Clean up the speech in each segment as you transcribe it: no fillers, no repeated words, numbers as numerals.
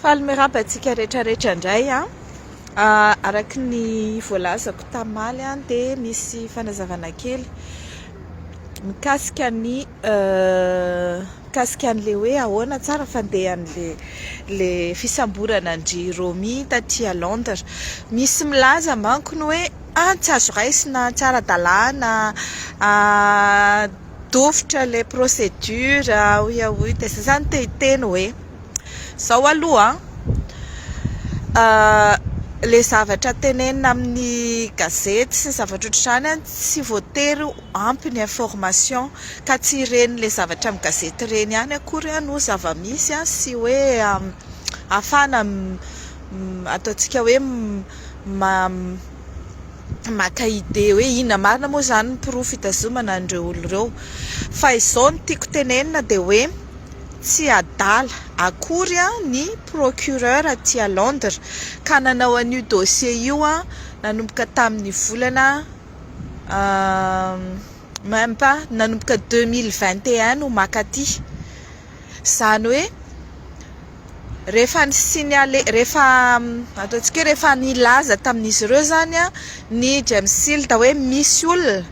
Faly miarahaba antsika rehetra rehetra indray an. Araka ny voalazako tamaly an dia misy fanazavana kely mikasika ny mikasika an'ilay hoe ahoana tsara fandehan'ilay ilay fisamborana an-dry Romy taty à Londres. Misy milaza manko ny hoe ah tsy azo raisina, tsy ara-dalàna, dofotra ilay procédure hoy aho hoy. Dia izay izany te hiteny hoe izao aloha an, ilay zavatra tenenina amin'ny gazety sy ny zavatra ohatr'izany an, tsy voatery ho ampy ny information. Ka tsy ireny ilay zavatra amin'ny gazety ireny ihany akory no zava-misy sy hoe ahafahana ataontsika hoe maka idée hoe inona marina moa izany ny porofo hitazomana an'ireo olona ireo. Fa izao no tiako tenenina dia hoe tsy adala akory ny procureur aty à Londres ka nanao an'io dossier io nanomboka tamin'ny volana même pas nanomboka 2021 no maka aty. Izany hoe Rehefa ni-signaler, rehefa ataontsika hoe rehefa nilaza tamin'izy ireo izany ny James Silt hoe misy olona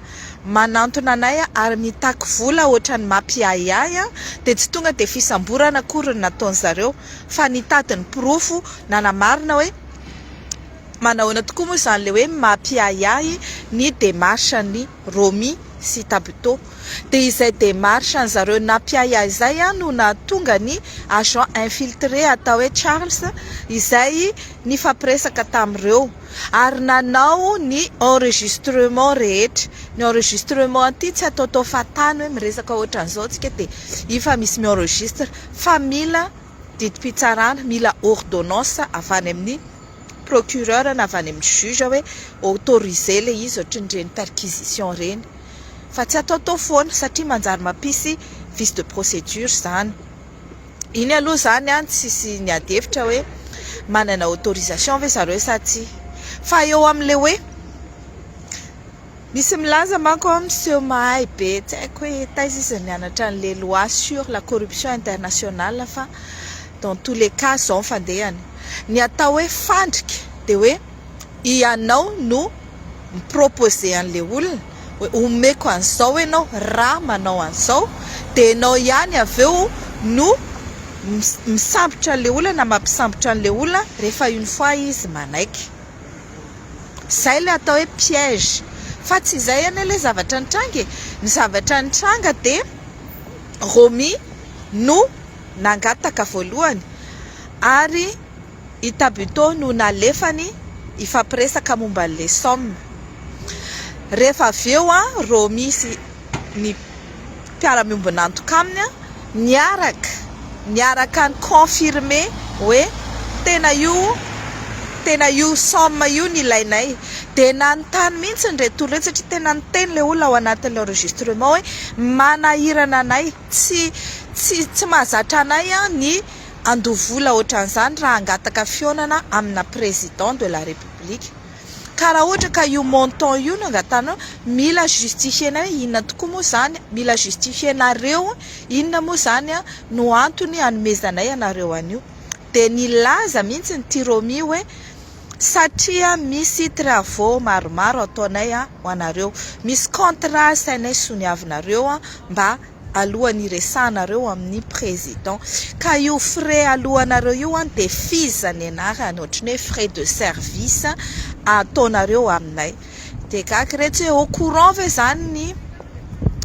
manantona anay ary mitaky vola ohatran'ny mampiahiahy dia tsy tonga dia fisamborana akory no nataon'izareo fa nitady ny porofo nanamarina hoe manahoana tokoa moa izany ilay hoe mampiahiahy ny démarche-n'i Romy sy Tabuteau. Dia izay démarche an'zareo nampiahiahy izay no nahatonga ny agent infiltré atao hoe Charles izay nifampiresaka tamin'ireo ary nanao ny enregistrement rehetra. Ny enregistrement ity tsy ataotao fahatany hoe miresaka ohatran'izao tsika dia efa misy mi-enregistre fa mila didim-pitsarana, mila ordonnance avy any amin'ny procureur na avy any amin'ny juge hoe autorisé ilay izy ohatran'ireny perquisition ireny. Fa tsy ataotao foana satria manjary mampisy vice de procédure izany. Iny aloha izany an, tsisy niady hevitra hoe manana autorisation ve zareo sa tsia. Fa eo amin'ilay hoe misy milaza manko ao miseho mahay be, tsy haiko hoe taiza izy no nianatra an'ilay loi sur la corruption internationale fa dans tous les cas izao ny fandehany. Ny atao hoe fandrika dia hoe ianao no mi-proposer an'ilay olona hoe omeko an'izao ianao raha manao an'izao, dia ianao ihany avy eo no misambotra an'ilay olona na mampisambotra an'ilay olona rehefa une fois izy manaiky. Izay ilay atao hoe piège. Fa tsy izay anie ilay zavatra nitranga e! Ny zavatra nitranga dia Romy no nangataka voalohany ary i Tabuteau no nalefany hifampiresaka momba an'ilay somme. Rehefa avy eo Romy sy ny mpiara-miombon'antoka aminy niaraka niaraka ni-confirmer hoe tena io tena io somme io no ilainay. Dia nanontany mihitsy ireto olona ireto satria tena niteny ilay olona ao anatin'ilay enregistrement hoe manahirana anay, tsy tsy tsy mahazatra anay ny Handoa vola ohatran'izany raha hangataka fihaonana amina président de la république. Ka raha ohatra ka io montant io no angatahanao, mila justifier-na hoe inona tokoa moa izany, mila justifier-nareo inona moa izany no antony hanomezanay anareo an'io. Dia nilaza mihitsy ny Tiromi hoe satria misy travaux maromaro ataonay ho anareo, misy contrat asainay soniavinareo mba alohan'ny hiresahanareo amin'ny président. Ka io frais alohanareo io an dia fees ny anarany, ohatran'ny hoe frais de service ataonareo aminay. Dia gaga iretsy hoe au courant ve izany ny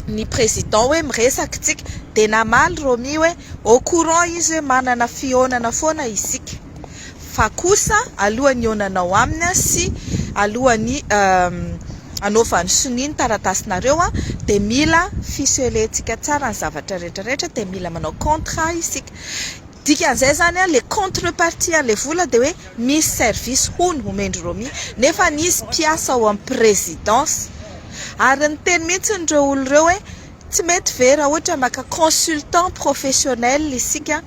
ny président hoe miresaka isika? Dia namaly Romy hoe au courant izy hoe manana fihaonana foana isika. Fa kosa alohan'ny hihaonanao aminy sy alohan'ny hanaovany sonia ny taratasinareo dia mila ficeler-tsika tsara ny zavatra rehetra rehetra dia mila manao contrat isika. Dikan'izay izany ilay contrepartie an'ilay vola dia hoe misy service hono omen-dry Romy nefa izy mpiasa ao amin'ny présidence. Ary niteny mihitsy ireo olona ireo hoe tsy mety ve raha ohatra maka consultant professionnel isika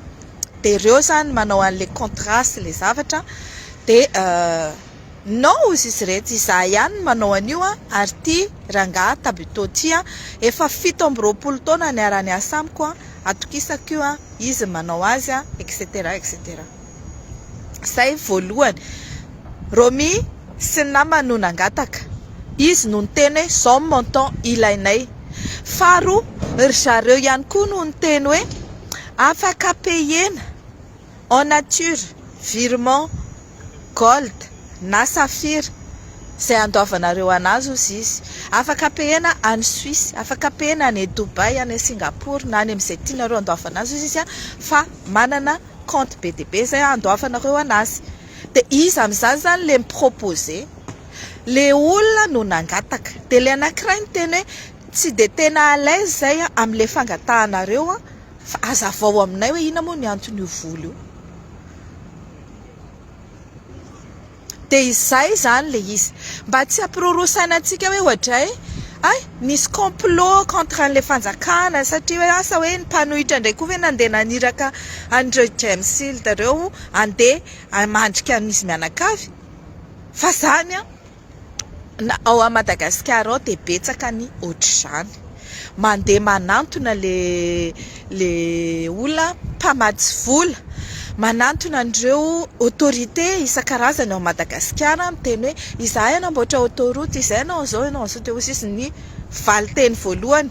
dia ireo izany manao an'ilay contrat sy ilay zavatra dia non hozy izy ireto, izaho ihany no manao an'io an, ary ity rangahy Tabuteau ity an, efa 27 taona niara-niasa amiko an, atokisako io an, izy no manao azy an, etc etc. Izay voalohany. Romy sy ny namany no nangataka. Izy no niteny hoe izao ny montant ilainay. Faharoa, ry zareo ihany koa no niteny hoe afaka payena en nature, virement, gold na saphir izay andoavanareo anazy hozy izy. Afaka payena any Suisse, afaka payena any Dubaï, any Singapour na any amin'izay tianareo andoavana azy hozy izy fa manana compte be dia be izay andoavanareo anazy. Dia iza amin'izany izany ilay mi-proposer? Ilay olona no nangataka. Dia ilay anankiray niteny hoe tsy dia tena à l'aise izay amin'ilay fangatahanareo fa hazavao aminay hoe inona moa ny anton'io vola io. Dia izay izany ilay izy. Mba tsy hampiroroa saina antsika hoe oadray, hay nisy complot contre an'ilay fanjakana satria hoe asa hoe ny mpanohitra indray koa ve nandeha naniraka an'ireo James Hild ireo handeha hamandrika an'izy mianakavy. Fa izany an! Na ao à Madagasikara ao dia betsaka ny ohatr'izany. Mandeha manantona le le olona mpamatsy vola, manantona an'ireo autorité isan-karazany ao Madagasikara miteny hoe izahay hanamboatra autoroute, izahay hanao an'izao, hanao an'izao, dia hoy sisa ny valin-teny voalohany,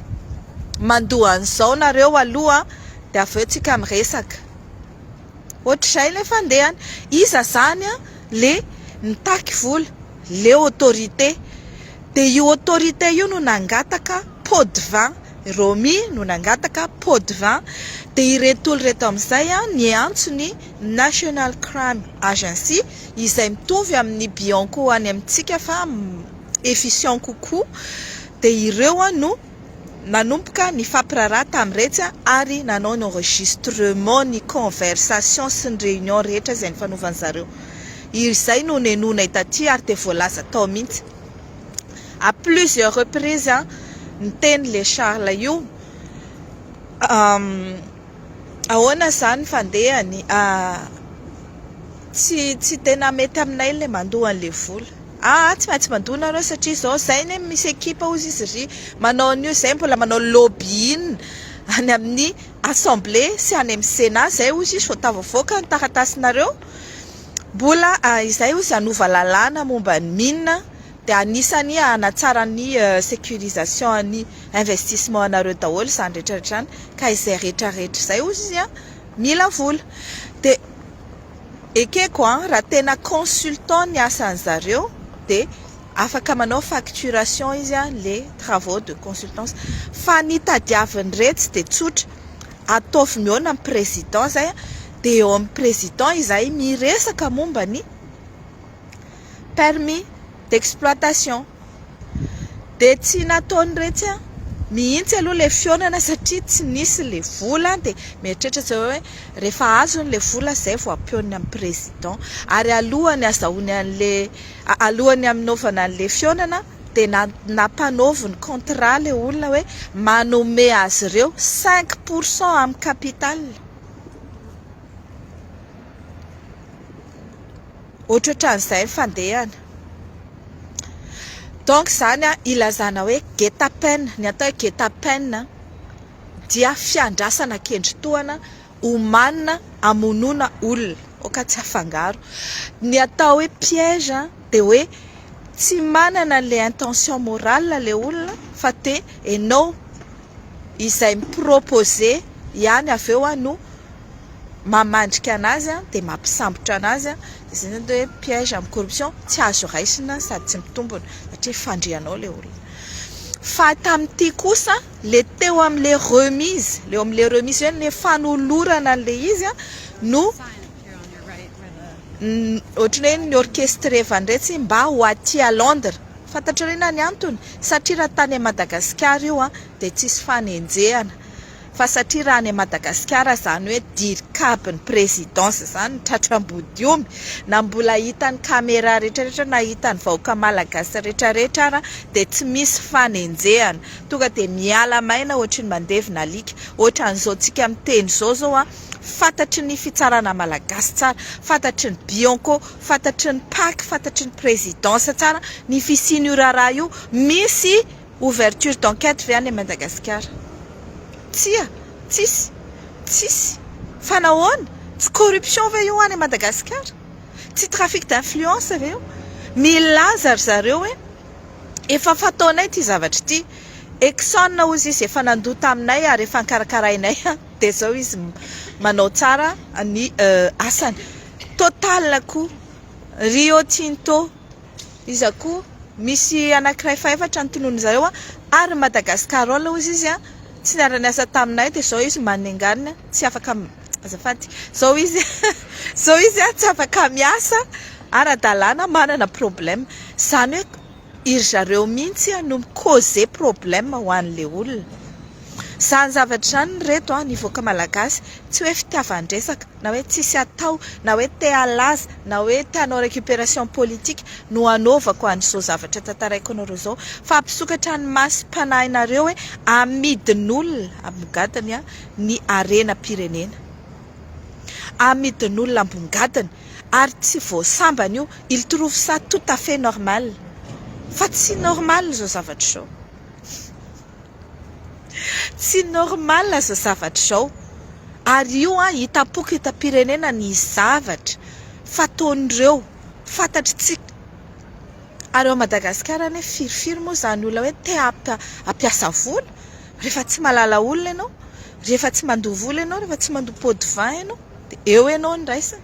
mandoa an'izao nareo aloha dia avy eo tsika miresaka. Ohatr'izay ilay fandehany. Iza izany le nitaky vola? Le autorité. Dia io autorité io no nangataka pot de vin. Romy no nangataka pot de vin. Dia ireto olona ireto amin'izay niantso ny National Crime Agency izay mitovy amin'ny Bianco any amintsika fa efficient kokoa. Dia ireo no Nanomboka nifampiraharaha tamin'iretsy ary nanao ny enregistrement ny conversation sy ny réunion rehetra izay nifanaovan'ny zareo. Izay no nenoinay taty ary dia voalaza tao mihitsy. À plusieurs reprises niteny le Charles io ahoana izany ny fandehany, tsy tsy tena mety aminay ilay mandoa an'ilay vola. Aa tsy maintsy mandoa nareo satria zao zay anie misy ekipa ozy izy ry manao an'io zay mbola manao lobbying any amin'ny assemblée sy any amin'ny sénat zay ozy izy vao tafavoaka ny taratasinareo mbola izay ozy hanova lalàna momba ny mine dia anisany hanatsara ny sécurisation ny investissement anareo daholo izany rehetra rehetra izany ka izay rehetra rehetra izay ozy izy mila vola dia Ekeko an, raha tena consultant ny asan'zareo dia afaka manao facturation izy an le travaux de consultance fa ny tadiavin'iretsy dia tsotra, ataovy mihaona amin'ny président zay an, dia eo amin'ny président izahay miresaka momba ny permis d'exploitation. Dia tsy nataon'iretsy mihitsy aloha ilay fihaonana satria tsy nisy ilay vola dia mieritreritra zareo hoe rehefa azony ilay vola izay vao hampihaoniny amin'ny président. Ary alohan'ny hazahoany an'ilay alohan'ny hanaovana an'ilay fihaonana dia nampanaoviny contrat ilay olona hoe manome azy ireo cinq pour cent amin'ny capital. Ohatrohatran'izay ny fandehany. Donc izany ilazana hoe guet-apens, ny atao hoe guet-apens dia fiandrasana kendritohana omanina hamonoana olona, aoka tsy afangaro. Ny atao hoe piège dia hoe tsy manana an'ilay intention morale ilay olona fa te ianao izay mi-proposer ihany avy eo no mamandrika anazy dia mampisambotra anazy dia izay zany hoe piège amin'ny corruption tsy azo raisina sady tsy mitombina satria fandrihanao ilay olona. Fa tamin'ity kosa ilay teo amin'ilay remise, ilay eo amin'ilay remise hoe ilay fanolorana an'ilay izy no ohatran'ny hoe ni-orchestrer-van-dretsy mba ho aty à Londres. Fantatrareo inona ny antony? Satria raha tany Madagasikara io dia tsisy fanenjehana. Fa satria raha any Madagasikara izany hoe dircab ny présidence izany ny tratra ambodiomby na mbola hitan'ny camera rehetra rehetra na hitan'ny vahoaka malagasy rehetra rehetra ara dia tsy misy fanenjehana. Tonga dia miala maina ohatry ny mandevina alika. Ohatran'izao tsika miteny izao izao an, fantatry ny fitsarana malagasy tsara, fantatry ny Bianco, fantatry ny Pac, fantatry ny présidence tsara ny fisian'io raharaha io. Misy ouverture d'enquête ve any Madagasikara? Tsia, tsisy, tsisy. Fa nahoana? Tsy corruption ve io any Madagasikara? Tsy trafic d'influence ve io? Milaza ry zareo hoe efa fataonay ity zavatra ity. Exxon hozy izy efa nandoa taminay ary efa nkarakarainay dia izao izy manao tsara ny asany. Total koa, Rio Tinto, iza koa? Misy anankiray fahefatra ny tonon'ny zareo ary Madagascar Oil hozy izy tsy niara-niasa taminay dia izao izy manenganina tsy afaka azafady izao izy izao izy tsy afaka miasa ara-dalàna manana problème izany hoe iry zareo mihitsy no mi-causer problème ho an'ilay olona. Izany zavatra izany ry reto a, ny vahoaka malagasy tsy hoe fitiavan-dresaka na hoe tsisy atao na hoe te halaza na hoe te hanao récupération politique no anaovako an'izao zavatra tantaraiko anareo izao fa hampisokatra ny masom-panahinareo hoe amidin'olona ambongadiny ny harenam-pirenena. Amidin'olona ambongadiny ary tsy vao sambany io, il trouve ça tout à fait normal fa tsy normal izao zavatra izao. Tsy normal izao zavatra izao ary io an hitam-poko hitam-pirenena ny zavatra fataon'ireo fantatr'tsika ary ao Madagasikara anie firifiry moa izany olona hoe te hampiasa vola rehefa tsy mahalala olona ianao rehefa tsy mandoa vola ianao rehefa tsy mandoa pot de vin ianao dia eo ianao no raisina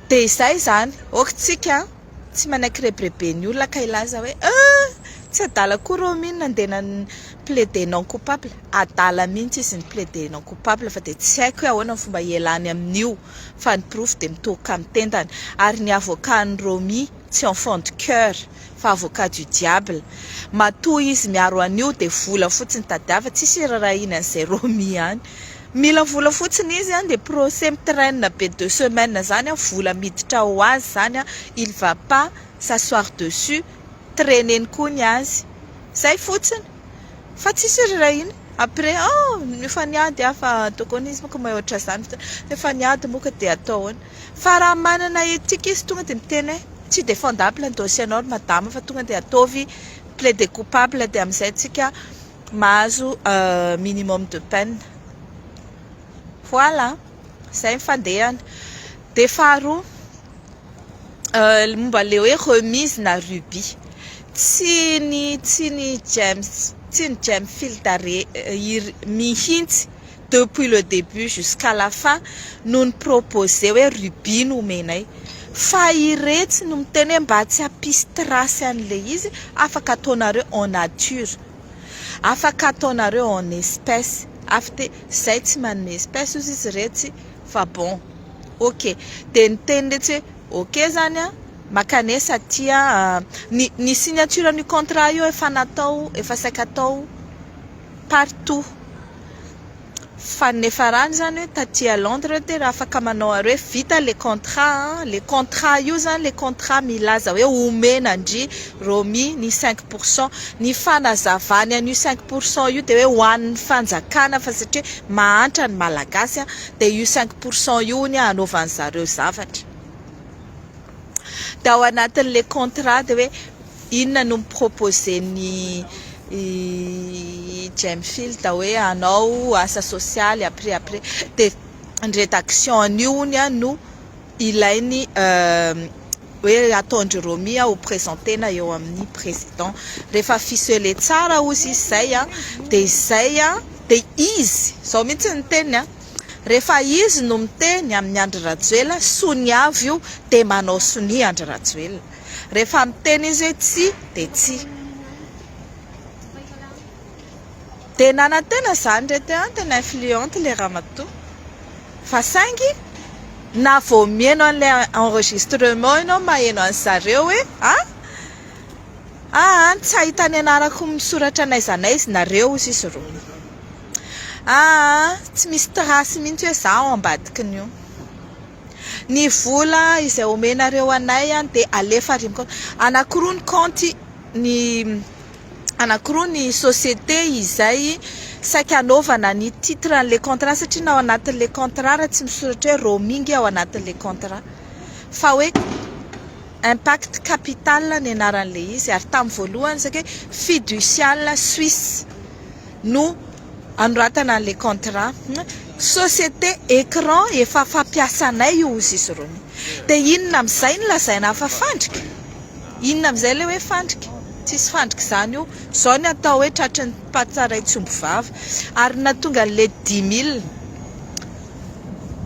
dia izay izany ok tsika Tsy manaiky rebireben'ny olona ka hilaza hoe euh! Tsy adala koa Romy iny nandeha nan plaider non coupable. Adala mihitsy izy ni plaider non coupable fa dia tsy haiko hoe ahoana ny fomba hialany amin'io fa ny porofo dia mitohoka amin'ny tendany. Ary ny avocat-n'i Romy tsy enfant de coeur fa avocat du diable. Matoa izy miaro an'io dia vola fotsiny tadiaviny, tsisy irarahiany an'izay Romy any. Mila vola fotsiny izy an, dia procès mi-traine be deux semaines zany an, vola miditra ho azy zany an, il va pas s'asseoir dessus, trainer-ny koa ny azy. Zay fotsiny. Fa tsisy ry ray iny. Après, oh, efa niady aho fa ataoko ahoana izy moa ka mahay ohatran'izany, efa niady moa ka dia atao ahoana. Fa raha manana éthique izy tonga dia miteny hoe tsy défendable ny dossier-nao ry madama fa tonga dia ataovy plaider coupable dia amin'izay tsika mahazo minimum de peine. Voilà, izay ny fandehany. Dia faharoa, momba ilay hoe remise na rubis. Tsy ny tsy ny James tsy ny Gemfield mihitsy depuis le début jusqu'à la fin no ni-proposer hoe rubis no omenay. Fa iretsy no miteny hoe mba tsy hampisy trace an'ilay izy, afaka ataonareo en nature. Afaka ataonareo en espèce afte zay tsy manome espèce ozy izy retsy fa bon ok de niteny retsy hoe ok zany an makanesa aty an ny ny signature an'io contrat io efa natao efa saika atao partout Fa ny niafarany zany hoe taty à Londres dia raha afaka manao ary hoe vita le contrat an, le contrat io zany le contrat milaza hoe omena an-dry Romy ny cinq pour cent, ny fanazavany an'io cinq pour cent io dia hoe ho an'ny fanjakana fa satria mahantra ny malagasy an, dia io cinq pour cent io hono hanaovan'zareo zavatra. Dia ao anatin'le contrat dia hoe Inona no mi-proposer-n'i Gemfield hoe hanao asa sosialy après après dia ny rédaction an'io hono no ilainy hoe ataon-dry Romy ho presenter-na eo amin'ny président. Rehefa ficeler tsara hozy izy izay dia izay dia izy, izao mihitsy ny teniny an, rehefa izy no miteny amin'i Andry Rajoelina, soniavo io dia manao sonia Andry Rajoelina. Rehefa miteny izy hoe tsia dia tsia. Dia nanantena izany re teo an, tena influente ilay ramatoa. Fa saingy na vao miheno an'ilay enregistrement ianao maheno an'zareo hoe a! Aa tsy hahita ny anarako misoratra n'aiza n'aiza nareo hozy izy roa. Aa tsy misy trace mihitsy hoe za ao ambadikin'io. Ny vola izay omenareo anay dia alefa ary amin'ny kaonty. Anankiroa ny kaonty ny anankiroa ny société izay saika hanaovana ny titre an'ilay contrat satria na ao anatin'ilay contrat raha tsy misoratra hoe roaming ao anatin'ilay contrat fa hoe Impact Capital ny anaran'ilay izy ary tamin'ny voalohany saika hoe Fiducial Suisse no anoratana an'ilay contrat. Société écran efa fampiasanay io ozy izy irony. Dia inona amin'izay no lazaina fa fandrika? Inona amin'izay ilay hoe fandrika? Tsisy fandrika izany io. Izao ny atao hoe tratry ny mpatsaray tsy omby vava. Ary ny nahatonga an'ilay dix mille,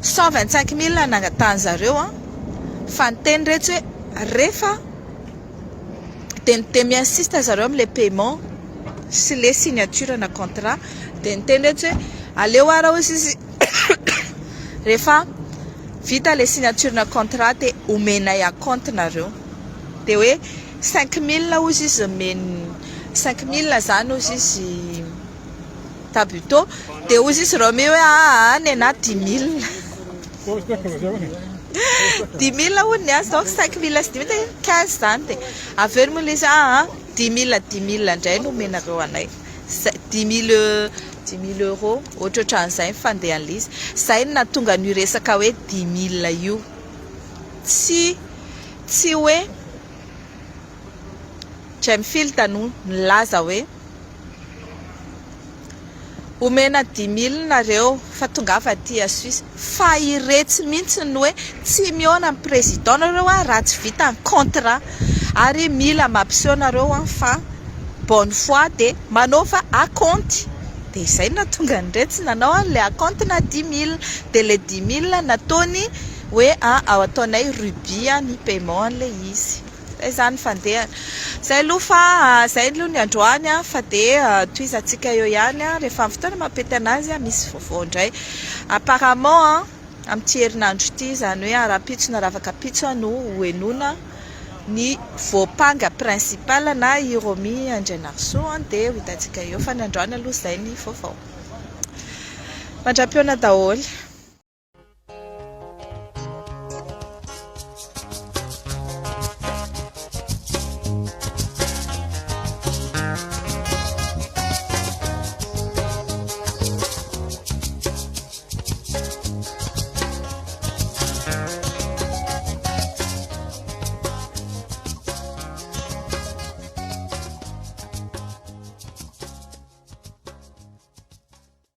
125 000 nangatahan-zareo an, fa niteny retsy hoe rehefa dia mi-insiste zareo amin'ilay paiement sy le signature na contrat, dia niteny retsy hoe aleo ara hozy izy rehefa vita le signature na contrat dia omenay acompte nareo. Dia hoe 5000 hozy izy omeny, 5000 zany hozy izy tabuto, dia hozy izy Romy hoe aa ny anahy 10 000, 10 000 hono ny azy, donc 5000 sy 10 000 dia 15 zany. Dia avy eo moa ilay izy aa 10 000, 10 000 indray no omenareo anay, 10 000, 10 000 euros, ohatrohatran'izay ny fandehan'ilay izy. Zay no nahatonga an'io resaka hoe 10 000 io. Tsy hoe Gemfield no nilaza hoe omena 10 000 nareo fa tongava aty a Suisse, fa iretsy mihitsy ny hoe tsy mihaona amin'ny président nareo a raha tsy vita ny contrat, ary mila mampiseho nareo a fa bonne foi dia manaova acompte. Dia izay no nahatonga an'iretsy nanao an'ilay acompte na 10 000, dia ilay 10 000 nataony hoe a ao ataonay rubis ny paiement an'ilay izy. Zay zany fandehana zay aloha, fa zay aloha ny androany a, fa dia tohizantsika eo ihany a rehefa amin'ny fotoana mampety anazy a misy vaovao indray apparemment a amin'ity herinandro ity, zany hoe rahampitso na ravakapitso no hohenoina ny voampanga principal na i Romy Andrianarisoa, dia ho hitantsika eo. Fa ny androany aloha zay ny vaovao. Mandra-pihaona daholo.